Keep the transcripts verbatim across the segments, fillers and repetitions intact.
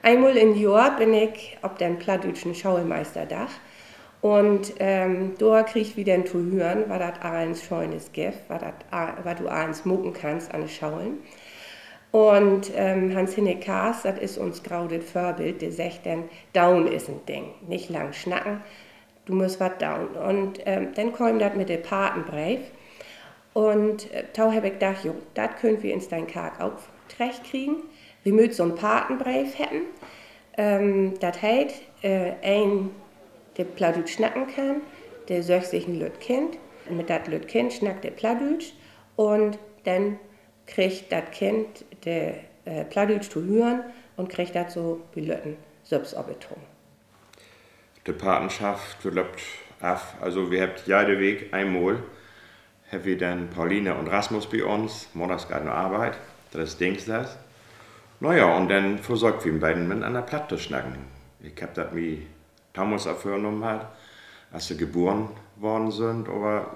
Eenmal in't Johr bün ik op den plattdüütschen Schoolmeisterdag. Un, ähm, dor kriegt wi denn to hören, wat dat allens Schönes gifft, wat dat a-, wat du allens maken kannst an de Scholen. Un, ähm, Hans-Hinnerk Kahrs, dat is uns grotet Vörbild, de seggt denn: Doon is en Ding, nich lang snacken, du musst wat doon. Un, ähm, denn keem dat mit de Patenbreev. Un, äh, do heff ik dacht, jo, dat köönt wi in Steenkark ok trecht kriegen. Wi mööt so'n Patenbreev hebben. Ähm, dat heet, äh, een, de Plattdüütsch snacken kann, de söcht sik en lütt Kind. Mit dat lütt Kind snackt de Plattdüütsch. Un denn kriggt dat Kind de, äh, Plattdüütsch to hören un kriggt dat so bi lütten sülvst op de Tung. De Patenschaft, de löppt af. Also, wi hebbt jede Week eenmal, hebbt wi denn Pauline un Rasmus bi uns. Maandags geiht de na Arbeit, dat is dingsdags. Na ja, un denn versöökt wi en beten mit anner Platt to snacken. Ik hebb dat mi damals al vörnahmen hatt, as se geboren worrn sünd, aver,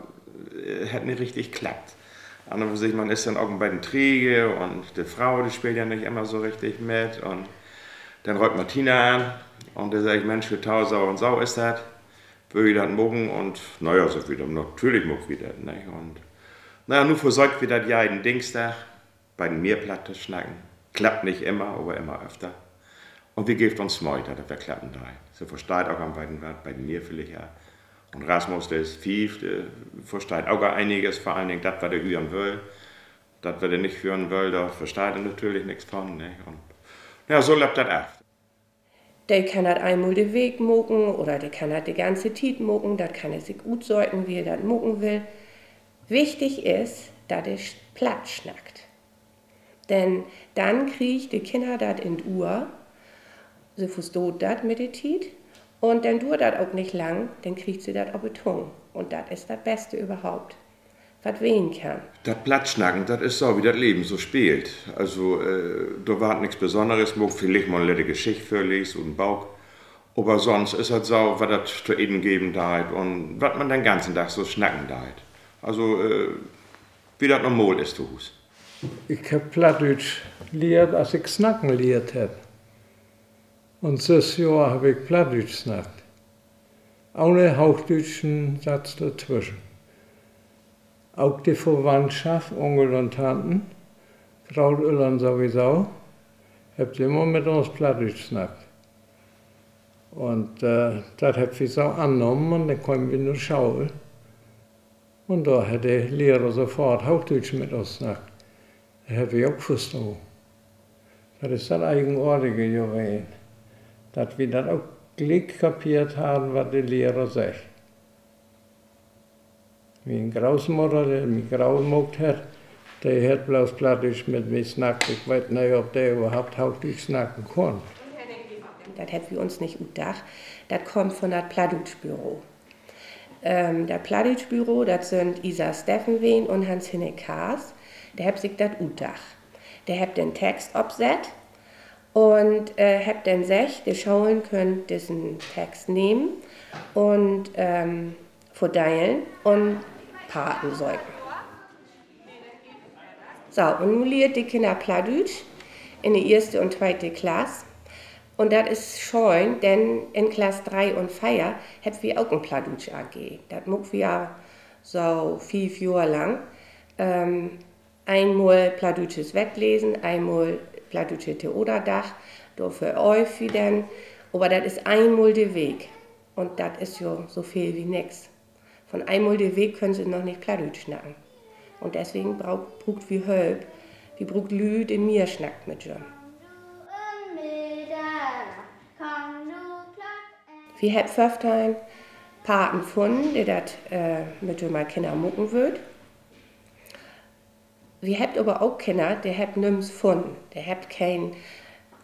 äh, hett nich richtig klappt. An un för sik, man is denn ok en beten träge un de Fro, de speelt ja nich immer so richtig mit un denn röppt Martina an un de seggt: Mensch, hör to, so un so is dat. Wüllt ji dat maken? Un na ja, seggt wi denn, natürlich maakt wi dat, nich? Un na ja, nu versöökt wi dat jeden Dingsdag, beten mehr Platt to snacken. Klappt nich immer, aver immer öfter. Un wi geevt uns Möh, dat dat weer klappen deit. Se versteiht ok en beten wat, beten mehr villicht, ja. Un Rasmus, de is fief, de versteiht ok al eniges, vör allen Dingen dat, wat he hören will. Dat, wat he nich hören will, dor versteiht he natürlich nix von, nich? Un, ja, so löppt dat af. De kann dat eenmal de Week maken oder de kann dat de ganze Tiet maken, dat kann he sik utsöken, wie he dat maken will. Wichtig is, dat he sch-, Platt snackt. Denn denn kriegt de Kinner dat in't Ohr, se verstaht dat mit de Tiet, un denn duert dat ok nich lang, denn kriegt se dat op de Tung. Un dat is dat Beste överhaupt, wat ween kann. Dat Plattsnacken, dat is so, wie dat Leven so speelt. Also, äh, dor warrt nix Besonneres maakt, villicht mal 'n lütte Geschicht vörleest ut en Book. Aver sonst is dat so, wat dat to eten geven deit un wat man den ganzen Dag so snacken deit. Also, äh, wie dat normal is to Huus. Ik heff Plattdüütsch lehrt, as ik snacken lehrt heff. Un söss Johr heff ik Plattdüütsch snackt. Ohne hoochdüütschen Satz dortwüschen. Ok de Verwandtschaft, Unkel un Tanten, Grootöllern sowieso, hebbt jümmer mit uns Plattdüütsch snackt. Un, äh, dat hebbt wi so annahmen un denn kemen wi na School. Un dor hett de Lehrer sofort Hoochdüütsch mit uns snackt. Dat hebbt wi ok verstahn. Dat is dat Egenordige jeween, dat wi dat ok gliek kapeert harrn, wat de Lehrer seggt. Mien Grootmudder, de mi groot maakt hett, de hett bloots Plattdüütsch mit mi snackt. Ik weet nich, of de överhaupt Hoochdüütsch snacken kunn. Dat hebbt wi uns nich utdacht. Dat kummt von dat Plattdüütschbüro. Ähm, dat Plattdüütschbüro, dat sünd Isa Steffen ween un Hans-Hinnerk Kahrs. De hebbt sik dat utdacht. De hebbt den Text opsett un, äh, hebbt denn seggt, de Scholen köönt dissen Text nehmen un, ähm, verdelen un Paten söken. So, un nu lehrt de Kinner Plattdüütsch in de eerste un tweete Klass. Un dat is schöön, denn in Klass dree un veer hebbt wi ok en Plattdüütsch-A G. Dat maakt wi al so fief Johr lang. Ähm, eenmal plattdüütsches Wettlesen, eenmal plattdüütsche Theaterdag, dorför öövt wi denn. Aver dat is eenmal de Week. Un dat is jo so veel wie nix. Von eenmal de Week köönt se noch nich Plattdüütsch snacken. Un deswegen bruuk-, bruukt wi Hölp. Wi bruukt Lüüd, de mehr snackt mit jüm. Wi hebbt föffteihn Paten funnen, de dat, äh, mit jümehr Kinner maken wüllt. Wi hebbt aver ok Kinner, de hebbt nüms funnen. De hebbt keen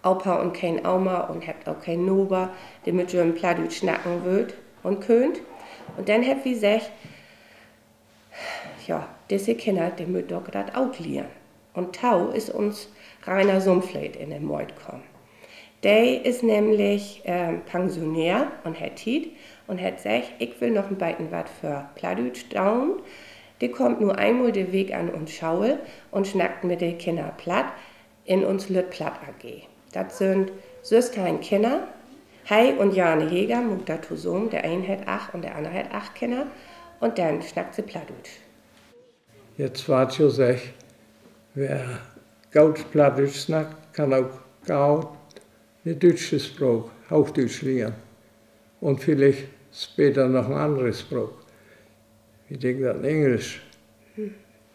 Opa un keen Oma un hebbt ok keen Naver, de mit jüm Plattdüütsch snacken wüllt un köönt. Un denn hebbt wi seggt, ja, disse Kinner, de mööt doch dat ok lehren. Un do is uns Reiner Sumfleet in de Mööt kamen. De is nämlich, ähm, Pensionär un hett Tiet un hett seggt: Ik will noch en beten wat för Plattdüütsch doon. De kummt nu eenmal de Week an uns School un snackt mit de Kinner Platt in uns lütt Platt-A G. Dat sünd Sössteihn Kinner. He un Jane Heger maakt dat tosamen. De een hett acht un de anner hett acht Kinner. Un denn snackt se Plattdüütsch. Jetzt warrt jo seggt, wer goot Plattdüütsch snackt, kann ok goot de düütsche Spraak, Hoochdüütsch, lehren. Un villicht später noch en annere Spraak. Wi denkt an Engelsch.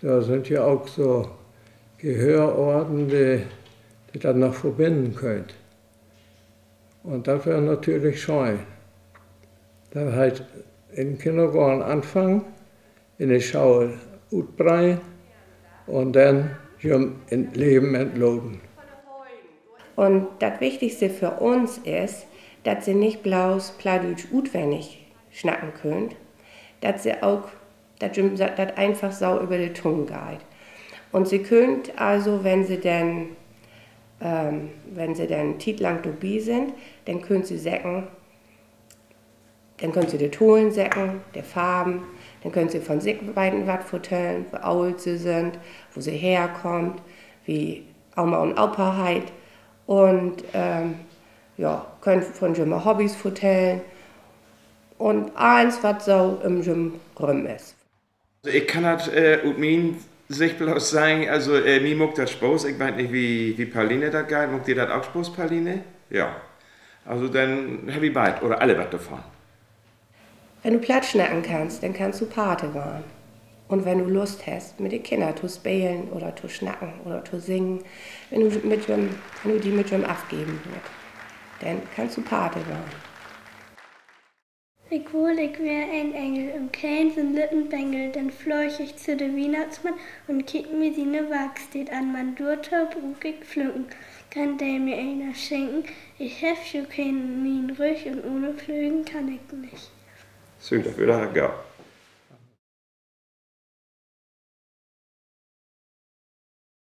Dor sünd ja ok so Gehöörorten, de, de dat noch verbinnen köönt. Un dat weer natürlich schöön. Dat heet, in Kinnergoorn anfangen, in de School utbreiden un denn jüm in't Leven entlaten. Un dat Wichtigste för uns is, dat se nich bloots Plattdüütsch utwennig snacken köönt, dat se ok, dat jüm dat eenfach so över de Tung geiht. Un se köönt also, wenn se denn, ähm, wenn se denn tietlang dorbi sünd, denn köönt se seggen, denn köönt se de Tallen seggen, de Farven, denn köönt se von sik beten wat vertellen, wo oolt se sünd, wo se herkaamt, wo Oma un Opa heet. Un, ähm, ja, köönt von jümehr Hobbys vertellen. Un allens, wat so üm jüm rüm is. Also, ik kann dat, äh, ut mien Sicht bloots seggen, also, äh, mi maakt dat Spaaß. Ik weet nich, wie, wie Pauline dat geiht. Maakt di dat ok Spaaß, Pauline? Ja. Also, denn hebbt wi beid oder alle wat dorvon. Wenn du Platt snacken kannst, denn kannst du Pate warrn. Un wenn du Lust hest, mit de Kinner to spelen oder to snacken oder to singen, wenn du mit jüm, wenn du di mit jüm afgeven wullt, denn kannst du Pate warrn. Ik wull, ik weer en Engel, un keen so'n lütten Bengel, denn flöög ik to de Wiehnachtsmann un keek mi siene Warksteed an. Man dorto bruuk ik Flünken, kann de mi eener schenken? Ik heff jo keen, mien Rügg, un ohne Flögen kann ik nich. So, dat weer dat, ja.